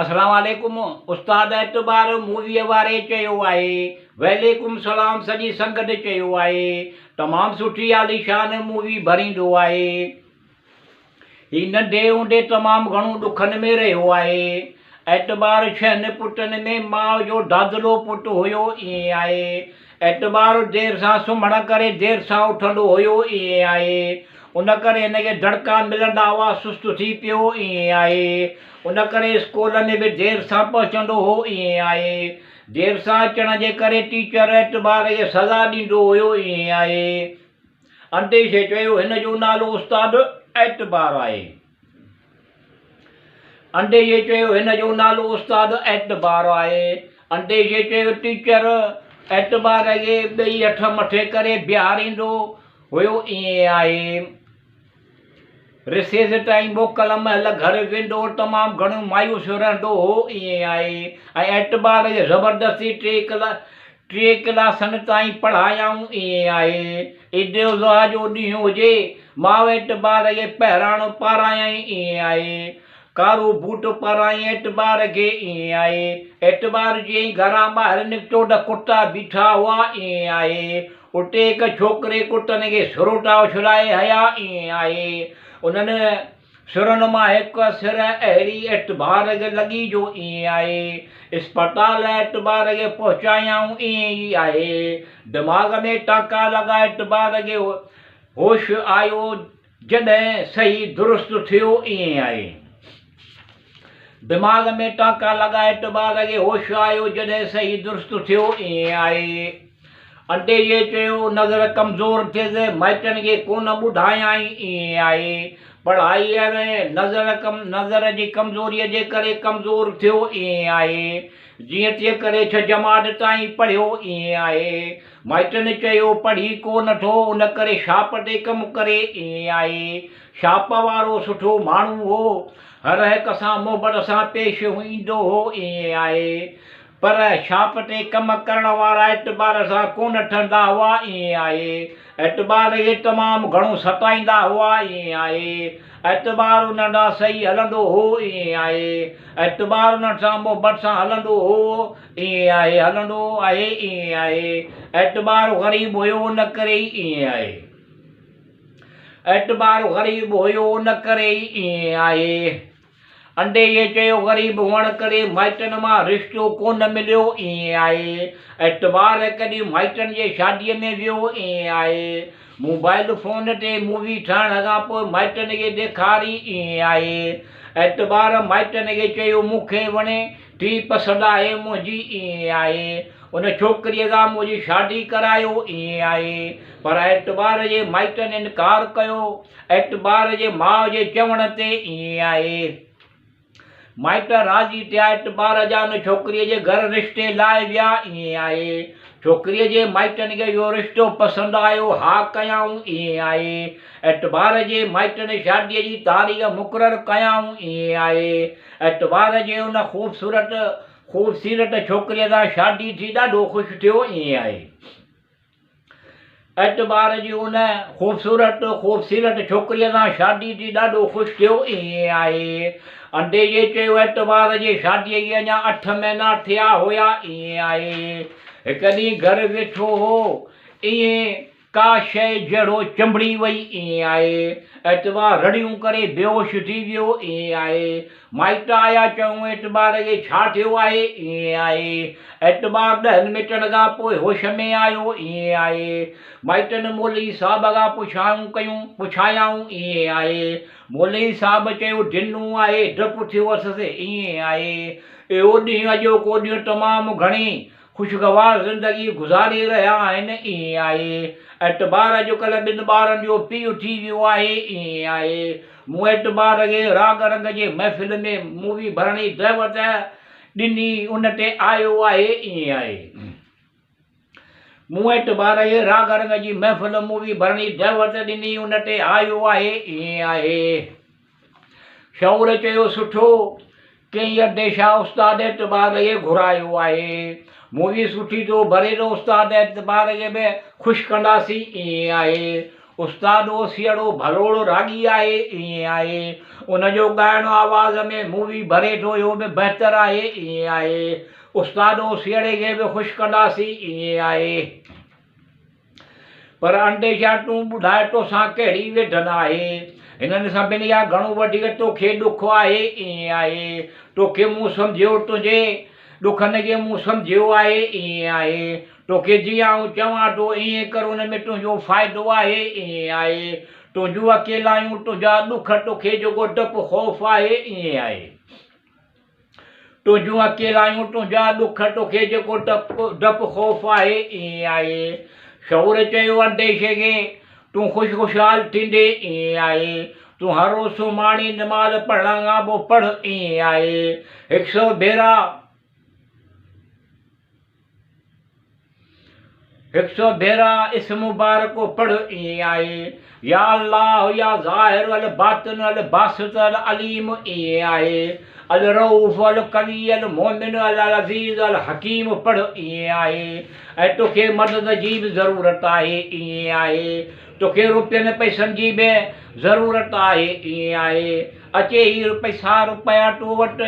اسلام عليڪم استاد اعتبار موويء واري چيو آهي. وعليڪم سلام سڄي سنگت چيو آهي. تمام سٺي عاليشان مووي ڀريندو آهي. هي ننڍي هوندي تمام گهڻو ڏکن ۾ رهيو آهي. اعتبار ڇهن پٽن ۾ ماء جو دادلو پٽ هيو ائين آهي. اعتبار دير سان سمهڻ ڪري دير سان اٿندو هيو ائين آهي. ان ڪري هن کي دڙڪا ملندا هئا سست ٿي پيو ائين آهي. ان ڪري اسڪول ۾ به دير سان پهچندو هو ائين آهي. دير سان اچڻ جي ڪري ٽيچر اعتبار کي سزا ڏيندو هيو ائين آهي. انديشي چيو هن جو نالو استاد اعتبار آهي. انڊيشي چيو هن جو نالو استاد اعتبار آهي. انڊيشي چيو ٽيچر اعتبار کي ٻئي هٿ مٿي ڪري بيهاريندو هيو ائين آهي. رسيس تائين موڪل مهل گهر ويندو هو تمام گهڻو مايوس رهندو هو ائين آهي ۽ اعتبار کي زبردستي ٽي ڪلاسن تائين پڙهايائون ائين آهي. عيد الاضحيٰ جو ڏينهن هجي، ماء اعتبار کي پهراڻو پارايائين ائين آهي. ڪارو بوٽ پارايائين اعتبار کي ائين آهي. اعتبار جيئن ئي گهران ٻاهر نڪتو ته ڪتا بيٺا هئا ائين آهي. اتي هڪ ڇوڪري ڪتن کي سروٽا اڇلائي هنيا ائين آهي. انهن سرن مان هڪ سر اهڙي اعتبار کي لڳي جو ائين آهي. اسپتال اعتبار کي پهچايائون ائين ئي آهي. دماغ ۾ ٽانڪا لڳا اعتبار کي هوش آيو جڏهن صحيح درست ٿيو ائين آهي. دماغ ۾ ٽانڪا لڳا اعتبار کي هوش آيو جڏهن صحيح درست ٿيو ائين آهي. انڊيجي چيو نظر ڪمزور ٿيس مائٽن کي ڪونه ٻڌايائين ائين آهي. پڙهائيء ۾ نظر نظر جي ڪمزوريء جي ڪري ڪمزور ٿيو ائين آهي. جيئن تيئن ڪري ڇهه جماعت تائين پڙهيو ائين آهي. مائٽن چيو پڙهي ڪو نه ٿو ان ڪري شاپ تي ڪم ڪري ائين آهي. شاپ وارو سٺو ماڻهو هو. هر هڪ سان محبت سان پيش ايندو هو. ائين آهي. پر شاپ تي ڪم ڪرڻ وارا اعتبار سان ڪونه ٺهندا هئا. ائين آهي. اعتبار کي تمام گهڻو ستائيندا هئا. ائين آهي. اعتبار انهن ڏانهن صحيح هلندو هو. ائين آهي. اعتبار انهن سان محبت سان هلندو هو. ائين آهي. هلندو آهي. ائين آهي. اعتبار غريب هيو ان ڪري ئي ائين آهي. اعتبار غريب هيو ان ڪري ئي ائين آهي. انڊيجي چيو غريب هئڻ ڪري مائٽن مان رشتو ڪونه مليو ائين آهي. اعتبار هڪ ڏينهن مائٽن جي شاديء ۾ ويو ائين آهي. موبائل فون تي مووي ٺهڻ کان پوء مائٽن کي ڏيکاري ائين آهي. اعتبار مائٽن کي چيو مون کي وڻي ٿي پسند آهي منهنجي ائين آهي. ان ڇوڪريء سان منهنجي شادي ڪرايو ائين آهي. پر اعتبار جي مائٽن انڪار ڪيو. اعتبار جي ماء جي چوڻ تي ائين آهي. مائٽ راضي ٿيا اعتبار جا ان ڇوڪريء جي گهر رشتي لاء ويا ائين آهي. ڇوڪريء جي مائٽن کي اهو رشتو پسند آيو ها ڪيائون ائين آهي. اعتبار جي مائٽن شاديء جي تاريخ مقرر ڪيائون ائين آهي. اعتبار جي ان خوبصورت خوبصيرت ڇوڪريء سان شادي ٿي ڏاڍو خوش ٿيو ائين آهي. اعتبار جي ان خوبصورت خوبصيرت ڇوڪريء سان شادي ٿي ڏاڍو خوش ٿيو ائين آهي. انڊيجي چيو اعتبار جي شاديء کي اڃا اٺ مهينا ٿيا هيا ائين آهي. هڪ ڏينهن گهر ويٺو هو ائين ڪا شيء جهڙو چنبڙي وئي ائين آهي. اعتبار رڙيون ڪري بيهوش ٿي ويو ائين آهي. مائٽ آيا چيائون اعتبار کي ڇا ٿيو آهي ائين آهي. اعتبار ڏهن منٽن کان پوء هوش ۾ آيو ائين آهي. مائٽن مولوي صاحب کان پڇائون ڪيون پڇايائون ائين آهي. مولوي صاحب چيو ڊنو آهي ڊپ ٿيو اٿس ائين آهي. اهو ڏينهن اڄوڪو ڏينهن تمام گهڻي خوشگوار زندگي گذاري رهيا آهن ائين آهي. اعتبار اڄڪلهه ٻن ٻارن جو پيء ٿي ويو آهي ائين آهي. مون اعتبار کي راڳ رنگ جي محفل ۾ مووي ڀرڻ جي دعوت ڏني ان تي آيو آهي ائين آهي. مون اعتبار کي راڳ رنگ جي محفل مووي ڀرڻ جي دعوت ڏني ان تي آيو آهي ائين آهي. شعور چيو سٺو ڪنهن اردي شاهه استاد اعتبار کي گهرايو آهي. مووي سٺي ٿو ڀري ته استاد اعتبار کي به خوش ڪنداسين ائين آهي. استاد اوسيئڙو ڀلوڙ راڳي آهي، ائين آهي. ان جو ڳائڻ آواز ۾ مووي ڀري ٿو اهو به بهتر آهي، ائين آهي. استاد اوسيئڙي کي به خوش ڪنداسين، ائين آهي. پر انڊيشا تون ٻڌاء توسان ڪهڙي ويڌن آهي؟ هنن سڀني کان گهڻو وڌيڪ توکي ڏک آهي، ائين آهي. توکي مون سمجهيو، تنهنجي ڏکن کي مون سمجهيو آهي، ائين آهي. توکي جيئن آئون چوان ٿو ائين ڪر ان ۾ تنهنجو فائدو آهي، ائين آهي. تنهنجون اڪيلايون، تنهنجا ڏک، توکي جيڪو ڊپ خوف آهي، ائين آهي. تنهنجون اڪيلايون، تنهنجا ڏک، توکي جيڪو ڊپ خوف آهي، ائين آهي. شعور چيو انديشي کي، تون خوش خوشحال ٿيندين، ائين آهي. تون هر روز سومهاڻي نماز پڙهڻ کان پوء پڙهه، ائين آهي. هڪ سئو ڀيرا. هڪ سئو ڀيرا اسم مبارڪ پڙهه ائين آهي يا الله يا ظاهر الباطن الباسط العليم ائين آهي الرؤوف القوي المومن العزيز الحڪيم پڙهه ائين آهي ۽ توکي مدد جي به ضرورت آهي ائين آهي توکي روپين پئسن جي به ضرورت آهي ائين آهي اچي هي پئسا روپيا تو وٽ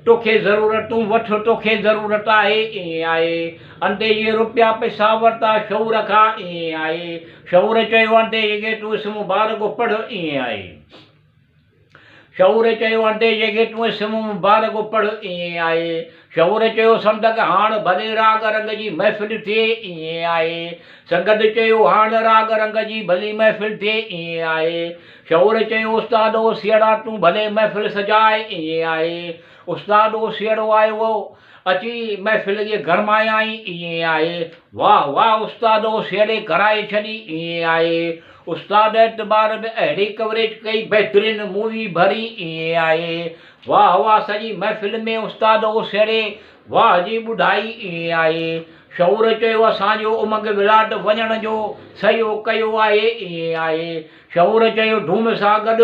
توکي ضرورت تون وٺ توکي ضرورت آهي ائين آهي انڌي جي روپيا پئسا ورتا شعور کان ائين آهي شعور چيو انڌي جي تون اسم مبارڪ پڙهه ائين آهي شعور چيو انڌي جي تون اسم مبارڪ پڙهه ائين آهي شعور چيو سندڪ هاڻ ڀلي راڳ رنگ جي محفل ٿئي ائين آهي سنگت چيو هاڻ راڳ رنگ جي ڀلي محفل ٿئي ائين آهي شعور چيو استاد او سيئڙا تون ڀلي محفل سجاء ائين آهي استاد او سيئڙو آيو اچي محفل کي گرمايائين ائين آهي واه واه استاد او سيئڙي ڪرائي ڇڏي ائين آهي استاد اعتبار به اهڙي ڪوريج ڪئي بهترين مووي ڀري ائين آهي واه واه سڄي محفل ۾ استاد او سيئڙي واه جي ٻڌائي ائين آهي شعور چيو اسان جو امنگ ولاٽ وڃڻ جو سعيو ڪيو آهي ائين آهي شعور چيو ڌوم سان گڏ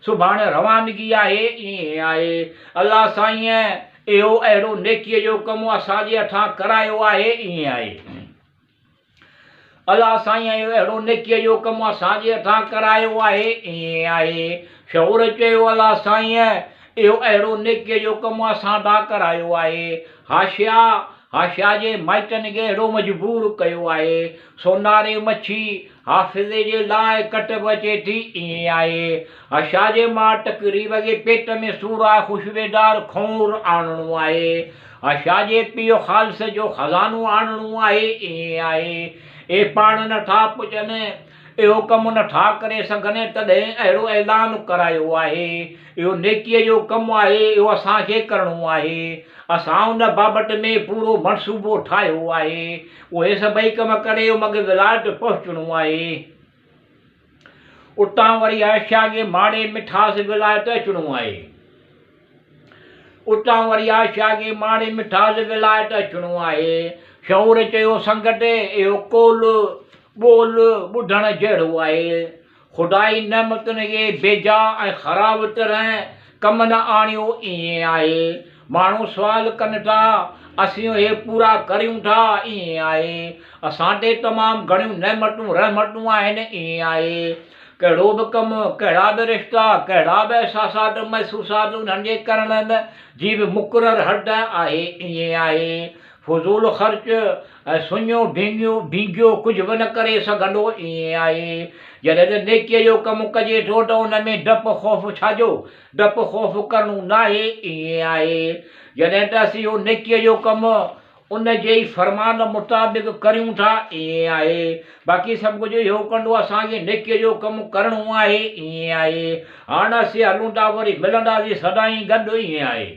سڀاڻي روانگي آهي ائين آهي الله سائينء اهو اهڙو نيڪيء جو ڪم اسان جي هٿان ڪرايو آهي ائين آهي الله سائينء اهو اهڙو نيڪيء جو ڪم اسان جي هٿان ڪرايو آهي ائين آهي شعور چيو الله سائينء اهو اهڙو نيڪيء جو ڪم اسان تان ڪرايو آهي حاشيا حاشيا جي مائٽن کي اهڙو مجبور ڪيو آهي سوناري مڇي حافظي جي لاء ڪٽب اچي ٿي ائين آهي. حشا جي ماء ٽڪري وڳي پيٽ ۾ سور آهي خوشبيدار کونئر آڻڻو آهي. حشا جي پيء خالص جو خزانو آڻڻو آهي ائين آهي. اهي پاڻ نه ٿا پڄن اهو ڪم نه ٿا ڪري سگهن تڏهن اهڙو اعلان ڪرايو آهي. اهو نيڪيء جو ڪم آهي اهو اسان کي ڪرڻو آهي. اسان ان بابت ۾ پورو منصوبو ٺاهيو آهي. اهي سڀئي ڪم ڪري امنگ ولايت پهچڻو آهي. اتان وري عائشه جي ماڙي مٺاس ولايت اچڻو آهي. اتان وري عائشه جي ماڙي مٺاس ولايت اچڻو آهي. شعور چيو سنگت اهو قول ٻول ٻڌڻ جهڙو آهي. خدائي نعمتن کي بيجا ۽ خراب طرح ڪم نه آڻيو ائين آهي. ماڻهو سوال ڪن ٿا، اسين اهي پورا ڪريون ٿا ائين آهي. اسان تي تمام گهڻيون نعمتون رحمتون آهن ائين آهي. ڪهڙو به ڪم، ڪهڙا به رشتا، ڪهڙا به احساسات محسوسات انهن جي ڪرڻ جي به مقرر حد آهي ائين آهي. فضول خرچ ۽ سڃو ڀينگيو ڀينگيو ڪجهه به نه ڪري سگهندو ائين آهي. جڏهن ته نيڪيء جو ڪم ڪجي ٿو ته ان ۾ ڊپ خوف ڇا جو؟ ڊپ خوف ڪرڻو ناهي ائين آهي. جڏهن ته اسين اهو نيڪيء جو ڪم ان جي ئي فرمان مطابق ڪريون ٿا ائين آهي. باقي سڀ ڪجهه اهو ڪندو اسان کي نيڪيء جو ڪم ڪرڻو آهي ائين آهي. هاڻ اسين هلون ٿا وري ملنداسين سدائين گڏ ائين آهي.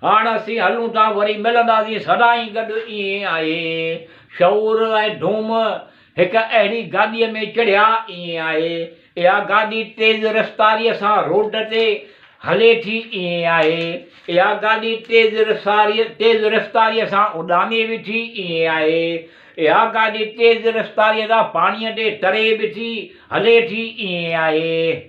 هاڻ اسين هلون ٿا وري ملنداسين سدائين گڏ ائين آهي. شعور ۽ ڌوم هڪ اهڙي گاڏيء ۾ چڙهيا ائين آهي. اها گاڏي تيز رفتاريء سان روڊ تي هلي ٿي ائين آهي. اها گاڏي تيز تيز رفتاريء سان اڏامي به ٿي ائين آهي. اها گاڏي تيز رفتاريء سان پاڻيء تي تري به ٿي هلي ٿي ائين آهي.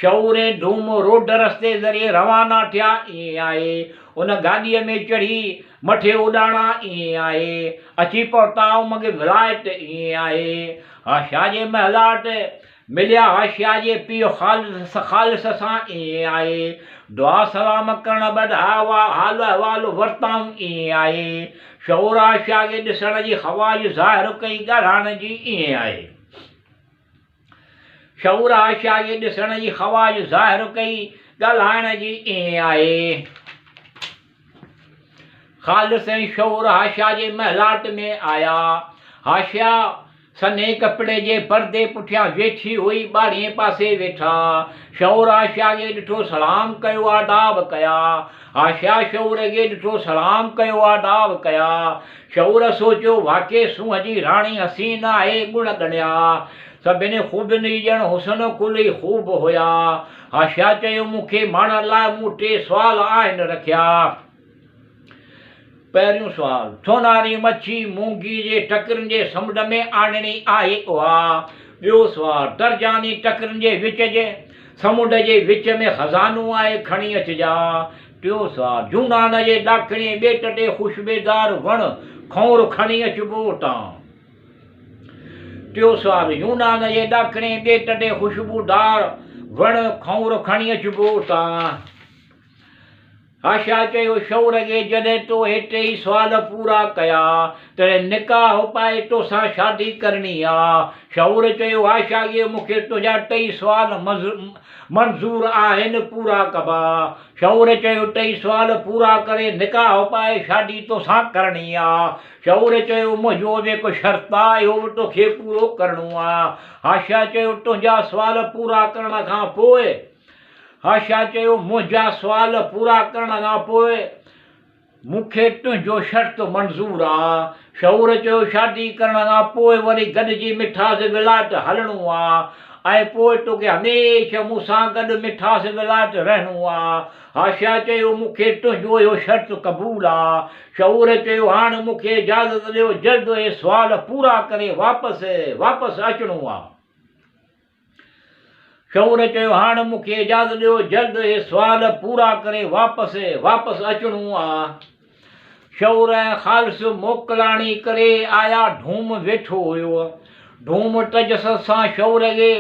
شعور ۽ ڌوم روڊ رستي ذريعي روانا ٿيا، ائين آهي. ان گاڏيء ۾ چڙهي مٿي اڏاڻا، ائين آهي. اچي پهتا امنگ ولايت، ائين آهي. هاشا جي محلات مليا هاشيا جي پيء خالص خالص سان، ائين آهي. دعا سلام ڪرڻ بعد حال احوال ورتائون، ائين آهي. شعور هاشيا کي ڏسڻ جي خواهش ظاهر ڪئي، ڳالهائڻ جي، ائين آهي. شعور هاشيا کي ڏسڻ جي خواهش ظاهر ڪئي، ڳالهائڻ جي، ائين آهي. خالص ۽ شعور هاشيا جي محلات ۾ آيا. هاشيا سنهي ڪپڙي جي پردي پٺيان ويٺي هئي، ٻارهين پاسي ويٺا. شعور هاشيا کي ڏٺو، سلام ڪيو، آداب ڪيا. هاشيا شعور کي ڏٺو، سلام ڪيو، آداب ڪيا. شعور سوچيو، واقعي سونهن جي راڻي حسين آهي، گڻ ڳڻيا. سڀني خوبين جي ڄڻ حسن ڪل ئي خوب هيا. هاشيا چيو، مون کي ماڻڻ لاء مون ٽي سوال آهن رکيا. پهريون سوال، سونهاري مڇي مونگي جي ٽڪرين جي سمنڊ ۾ آڻڻي آهي اها؟ ٻيو سوال، ترجاني ٽڪرين جي وچ جي سمنڊ جي وچ ۾ خزانو آهي کڻي اچجان؟ ٽيون سوال، يونان جي ڏاکڻي ٻيٽ تي خوشبيدار وڻ کنور کڻي اچبو اتان؟ ٽيون سوال، يونان جي ڏاکڻي ٻيٽ تي خوشبودار وڻ کنور کڻي اچبو اتان؟ هاشا چيو، شعور کي جڏهن تو اهي ٽيئي سوال پورا ڪيا، تڏهن نڪاح پائي توسان شادي ڪرڻي آ. شعور چيو، هاشا کي مون کي تنهنجا ٽيئي سوال منظور آهن، پورا ڪبا. شعور چيو، ٽيئي سوال پورا ڪري نڪاح پائي شادي توسان ڪرڻي آ. شعور چيو، منهنجو به هڪ شرط آ، اهو به توکي پورو ڪرڻو آ. هاشا چيو، تنهنجا سوال پورا ڪرڻ کان پوء هاشا چيو، منهنجا سوال پورا ڪرڻ کان پوء مون کي تنهنجو شرط منظور آ. شعور چيو، شادي ڪرڻ کان پوء وري گڏجي مٺاس ولايت هلڻو آ ۽ پوء توکي هميشه مون سان گڏ مٺاس ولايت رهڻو آ. هاشا چيو، مون کي تنهنجو اهو شرط قبول آ. شعور چيو، هاڻ مون کي اجازت ڏيو جلد اهي سوال پورا ڪري واپس واپس اچڻو آ. شعور چيو، هاڻ مون کي اجازت ڏيو، جلد اهي سوال پورا ڪري واپس واپس اچڻو آ. شعور ۽ خالص موڪلاڻي ڪري آيا، ڍوم ويٺو هيو. ڍوم تجسس سان شعور کي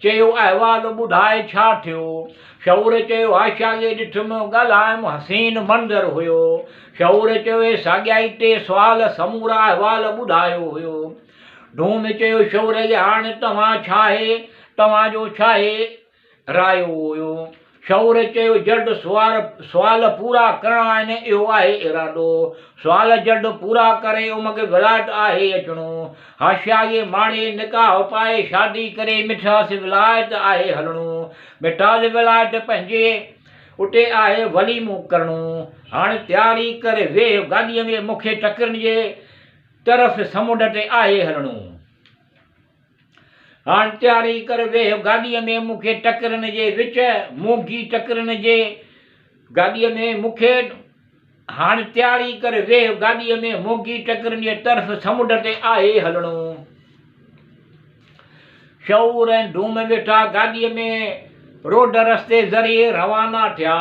چيو، احوال ٻڌاء ڇا ٿيو؟ شعور چيو، آشا کي ڏٺم، ڳالهايم، حسين منظر هيو. شعور چيو، اهي ساڳيا ئي ٽي سوال، سمورا احوال ٻڌايو هيو. ڍونگ چيو، شعور جي هاڻ توهان ڇاهي، توهان جو ڇاهي رايو هيو؟ شعور چيو، جلد سوار سوال پورا ڪرڻا آهن، اهو آهي ارادو. سوال جلد پورا ڪري امنگ ولايت آهي اچڻو. هاشيا جي ماڻي نڪاح پائي شادي ڪري مٺاس ولايت آهي هلڻو. مٺاس ولايت پنهنجي اتي آهي وليمو ڪرڻو. هاڻ تياري ڪر ويهه گاڏيء ۾ مون کي ٽڪرين جي طرف سمنڊ تي آهي هلڻو. هاڻ تياري ڪر ويهه گاڏيء ۾ مون کي ٽڪرن جي وچ موگي ٽڪرن جي گاڏيء ۾ مون کي هاڻ تياري ڪر ويهه گاڏيء ۾ موگي ٽڪرن جي طرف سمنڊ تي آهي هلڻو. شعور ۽ ڍوم ويٺا گاڏيء ۾ روڊ رستي ذريعي روانا ٿيا.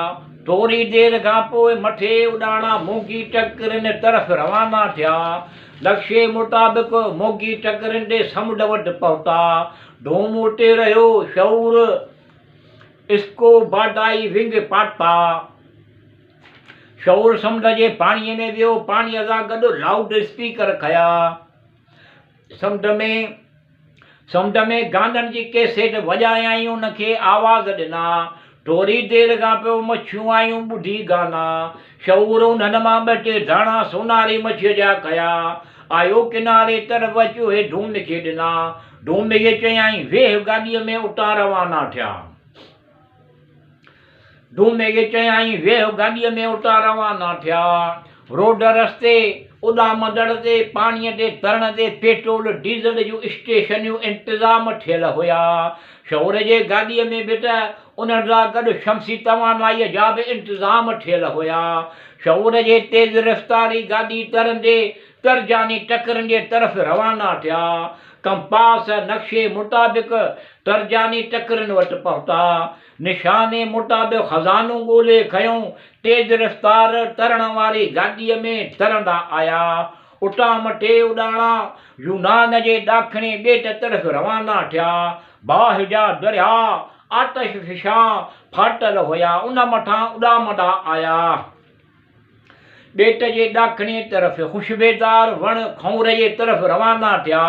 ٿوري دير کان پوء مٿي اڏاڻا موگي ٽڪرين طرف روانا ٿيا. نقشي مطابق موگي ٽڪرين تي سمنڊ وٽ پهتا. ڍوم اتي رهيو. شعور اسڪوبا ڊائيونگ پاتا. شعور سمنڊ جي پاڻيء ۾ ويو. پاڻيء سان گڏ لائوڊ اسپيڪر کنيا. سمنڊ ۾ سمنڊ ۾ گانن جي ڪيسيٽ وڄايائين ان کي آواز ڏنا. ٿوري دير کان پوء مڇيون آيون ٻڌي گانا. شعور انهن مان ٻه ٽي داڻا سوناري مڇيء جا ڪيا. آيو ڪناري طرف اچي اهي ڍوم کي ڏنا. ڍوم کي چيائين ويهه گاڏيء ۾ اتان روانا ٿيا. ڊومي کي چيائين، ويهه گاڏيء ۾ اتان روانا ٿيا. روڊ رستي، اڏامندڙ تي، پاڻيء تي ترڻ تي پيٽرول، ڊيزل جون اسٽيشنيون انتظام ٿيل هيا. شعور جي گاڏيء ۾ به ته انهن سان گڏ شمسي توانائيء جا به انتظام ٿيل هيا. شعور جي تيز رفتاري گاڏي ترندي ترجاني ٽڪرن جي طرف روانا ٿيا. ڪمپاس نقشي مطابق ترجاني ٽڪرين وٽ پهتا. نشاني مطابق خزانو ڳولي کنيو. تيز رفتار ترڻ واري گاڏيء ۾ ترندا آيا. اتان ٽي اڏاڻا يونان جي ڏاکڻي ٻيٽ طرف روانا ٿيا. باهه جا درياء آتش فشان ڦاٽل هيا، ان مٿان اڏامندا آيا. ٻيٽ جي ڏاکڻي طرف خوشبيدار وڻ کنور جي طرف روانا ٿيا.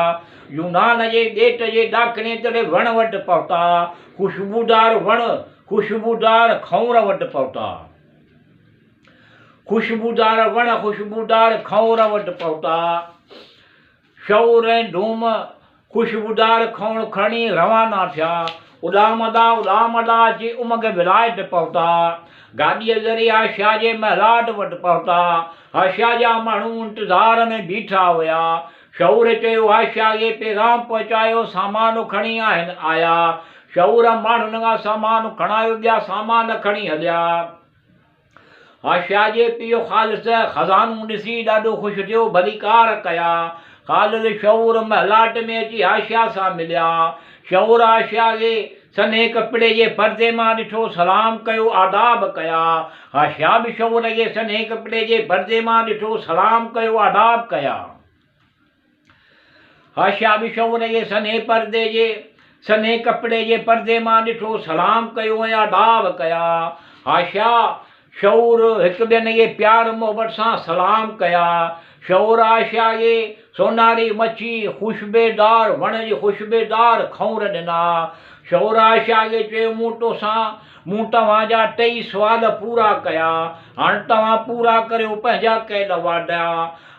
يونان جي ٻيٽ جي ڏاکڻي طرف وڻ وٽ پهتا. خوشبودار وڻ خوشبودار کنور وٽ پهتا. خوشبودار وڻ خوشبودار کنور وٽ پهتا. شعور ۽ ڍوم خوشبودار کنوڻ کڻي روانا ٿيا. اڏامندا اڏامندا اچي امنگ ولايت پهتا. گاڏيء ذريعي هاشيا جي محلات وٽ پهتا. هاشيا جا ماڻهو انتظار ۾ بيٺا هيا. شعور چيو، هاشيا کي پيغام پهچايو، سامان کڻي آهن آيا. شعور ماڻهن کان سامان کڻايو، ٻيا سامان کڻي هليا. هاشيا جي پيء خالص خزانو ڏسي ڏاڍو خوش ٿيو، ڀليڪار ڪيا. خالد شعور محلات ۾ اچي هاشيا سان مليا. شعور هاشيا کي سنهي ڪپڙي جي پردي مان ڏٺو، سلام ڪيو، آداب ڪيا. هاشيا به شعور کي سنهي ڪپڙي جي پردي مان ڏٺو، سلام ڪيو، آداب ڪيا. هاشيا به شعور کي سنهي پردي جي سنهي ڪپڙي جي پردي مان ڏٺو، سلام ڪيو ۽ آداب ڪيا. هاشيا شعور هڪ ٻين کي پيار محبت سان سلام ڪيا. شعور هاشيا کي سوناري مڇي، خوشبيدار وڻ جي خوشبيدار کنور ڏنا. شعور هاشيا کي چيو، مون توسان مون توهان جا ٽئي سوال پورا ڪيا، هاڻ توهان پورا ڪريو پنهنجا ڪيل وعدا.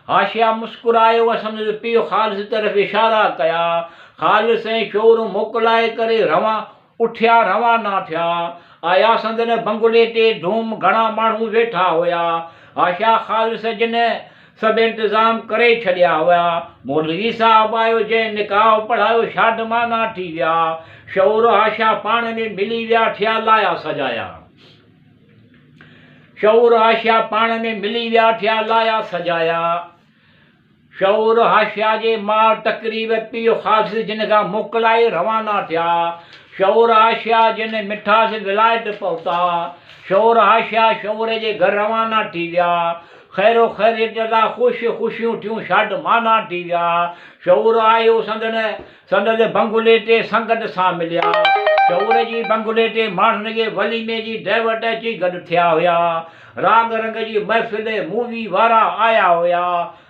هاشيا مسڪرايو ۽ سندس پيء خالص طرف اشارا ڪيا. خالص ۽ شعور موڪلائي ڪري روان اٿيا روانا ٿيا. آيا سندن بنگلي تي ڌوم گهڻا ماڻهو ويٺا هيا. هاشيا خالص جن سڀ انتظام ڪري ڇڏيا هيا. مولوي صاحب آيو جنهن نڪاح پڙهايو شادمانا ٿي ويا. شعور هاشيا پاڻ ۾ ملي ويا ٿيا لايا سجايا. شعور هاشيا پاڻ ۾ ملي ويا ٿيا لايا سجايا. شعور هاشيا جي ماء تقريب پيء خالص جن کان موڪلائي روانا ٿيا. شعور هاشيا جن مٺاس ولايت پهتا. شعور هاشيا شعور جي گهر روانا ٿي ويا. خير و خيريت سان خوش خوشيون ٿيون شادمانا ٿي ويا. شعور آيو سندن سندس بنگلي تي سنگت سان مليا. شعور جي بنگلي تي ماڻهن جي وليمي جي دعوت اچي گڏ ٿيا هيا. راڳ رنگ جي محفل مووي وارا آيا هيا.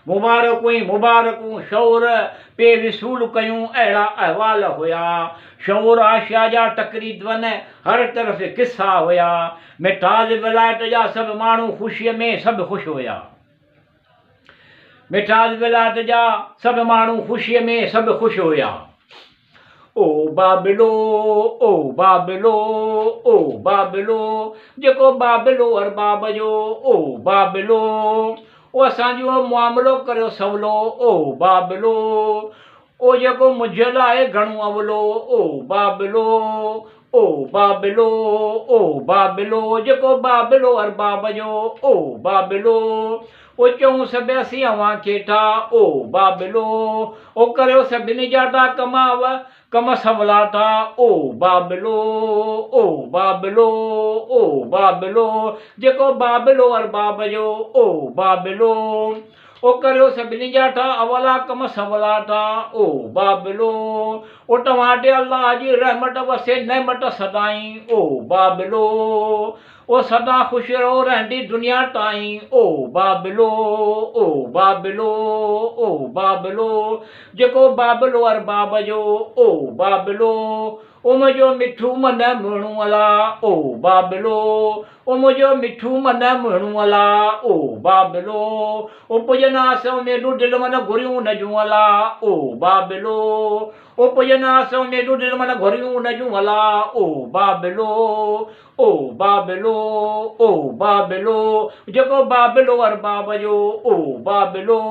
مبارڪون ئي مبارڪون شعور پي وصول ڪيون اهڙا احوال هيا. شعور آشيا جا تقريبن هر طرف قصا هيا. مٺاس ولايت جا سڀ ماڻهو خوشيء ۾ سڀ خوش هيا. مٺاس ولايت جا سڀ ماڻهو خوشيء ۾ سڀ خوش هيا. او بابلو، او بابلو، او بابلو، جيڪو بابلو ارباب جو، او بابلو، او اسان جو معاملو ڪريو سولو، او بابلو، او جيڪو منهنجي لاء گهڻو اولو، او بابلو، او بابلو، او بابلو، جيڪو بابلو ارباب جو، او بابلو، او چئون سڀ اسين اوهان کي ٿا، او بابلو، او ڪريو سڀني جا ٿا ڪماء، ڪم سولا ٿا، او بابلو، او بابلو، او بابلو، جيڪو بابلو ارباب جو، او بابلو. او ڪريو سڀني جا ٿا اولا ڪم سولا ٿا او بابلو او توهان تي الله جي رحمت وسي نعمت سدائين او بابلو او سدا خوش رهو رهندي دنيا تائين او بابلو او بابلو او بابلو جيڪو بابلو ارباب جو او بابلو او منهنجو مٺو من مهڻو الا او بابلو او منهنجو مٺو من مهڻو الا او بابلو او پڄناس اميدون دل من گهريون نه جون الا او بابلو او پڄناس اميدون دل من گهريون نه جون الا او بابلو او بابلو او بابلو جيڪو بابلو ارباب جو او بابلو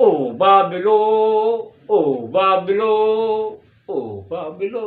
او بابلو او بابلو او بابلو.